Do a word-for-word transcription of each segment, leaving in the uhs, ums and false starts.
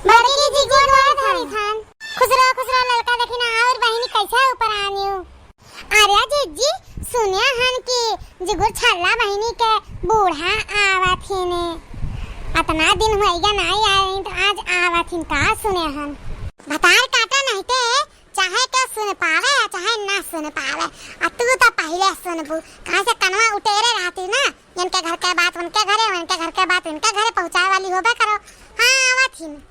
बड़की जिज्जी गोड़ धरी थान। खुश रहो, खुश रहो ललका, देखी ना और बहिनी कैसे ऊपर आनी हूँ। अरे जिज्जी, सुने हन कि जिगुर छल्ला बहिनी के बूढ़ा आवत हिने। अतना दिन होइगा नाई आए रही तो आज आवत हिन, का सुने हन? भतार काटा नहीं ते, चाहे के सुन पावे या चाहे ना सुन पावे, आ तू तो पहिले सुनबू, काहे से कनवा उटेरे रहती ना, इनके घर के बात उनके घरे, उनके घर के बात इनके घरे पहुँचाए वाली होबे करो। हाँ, आवत हिन।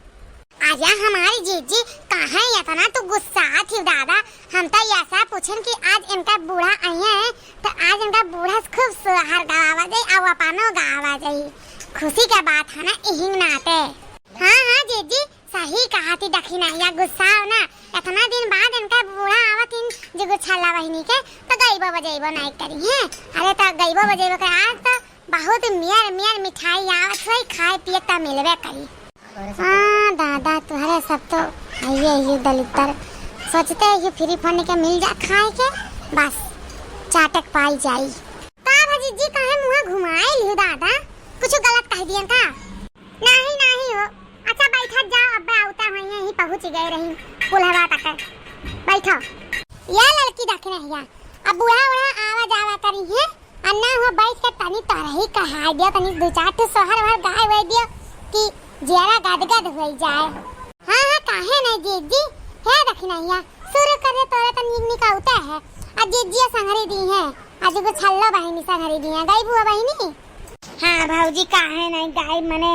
आजा हमारी जीजी, काहे इतना तू गुस्सा थी दादा? हम तो ऐसा पूछन कि आज इनका बूढ़ा आइए हैं, तो आज इनका बूढ़ा से खूब सोहर गवावा जाई, अउ अपनो गावा जाई। खुशी के बात है ना, इहिंग नाते। हाँ, हाँ जीजी, सही कहा थी दखिनहिया, गुस्सा हो ना। इतना दिन बाद इनका बूढ़ा आवत हिन, जिगुर छल्ला बहिनी के, तो गइबो बजइबो नहीं करी हैं। अरे तो गइबो बजइबो के आज तो बहुत मियर मियर मिठाई आवत होई, खाए पिए त मिलबे करी। हाँ दादा, तुहरे सब तो हइये ही दलिद्दर। सोचते हैं कि फ्री फंड के मिल जा खाए के, बस चाटक पाई जाई। का भा जीजी, काहे मुँह घुमाए लिहू दादा? कुछ गलत कह दिए का? नहीं, नहीं हो। अच्छा, बैठत जाओ, अब्बे आवता हुई, यहीं पहुँच गए रही पुलहवा तक। बैठो। ये लड़की दखिनहिया, अब बूढ़ा उढ़ा आवा जावा करी है, अन्ना हुआ बैठ के तनी तरही कहा दियो, तनी दो चार ठो सोहर वहर गाय हुए दियो कि जियरा गदगद हुई जाए। हाँ, हाँ, काहे नहीं जीजी, हे दखिनहिया, शुरू कर दे, तोरे तो नीक नीक आउते है। आ जीजिया संघरी दी है, आज को छल्लो बहिनी संघरी दी है, गई बुआ बहिनी। हाँ भौजी, काहे नहीं गाइब, मने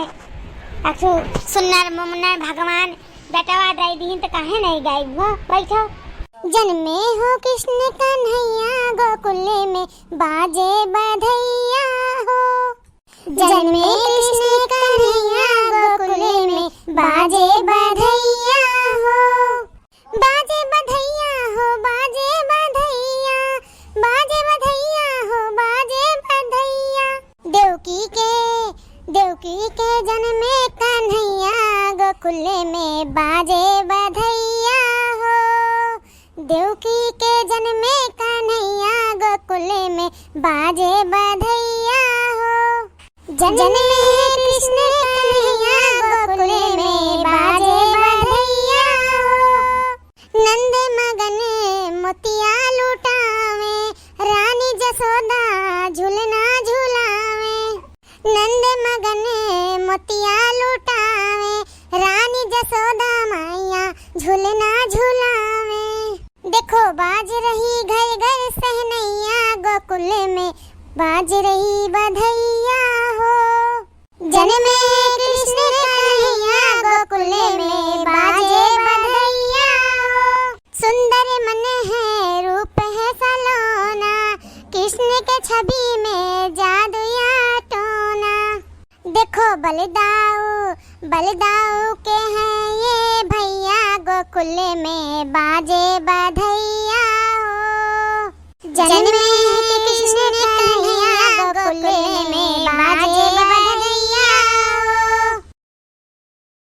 अक्सु सुन्नर मुन्नर भगवान बेटवा दे दीन तो काहे नहीं गाइब हो? बैठो। जन्मे हो कृष्ण कन्हैया गोकुल में बाजे बधैया हो। जन्मे कृष्ण कन्हैया गोकुल में बाजे बधैया हो। बाजे बधैया हो, बाजे बधैया, बाजे बधैया हो, बाजे बधैया। देवकी के, देवकी के जन्मे कन्हैया, गोकुल में बाजे बधैया हो। देवकी के जन्मे कन्हैया, गोकुल में बाजे बधैया हो। जन्मे कृष्ण कन्हैया गोकुल में बाजे बधैया हो। नंद मगन मोतिया लुटावे, रानी जसोदा झुलना झुलावे। नंद मगन मोतिया लुटावे, रानी जसोदा मैया झुलना झुलावे। देखो बाज रही घर घर सहनैया, गोकुल में बाज रही बधैया हो। जन्मे कृष्ण कन्हैया गोकुल में बाजे बधैया हो। सुंदर मन है रूप है सलोना, कृष्ण के छवि में जादू या टोना। देखो बलदाऊ, बलदाऊ के हैं ये भैया, गोकुल में बाजे बधैया हो। जन्मे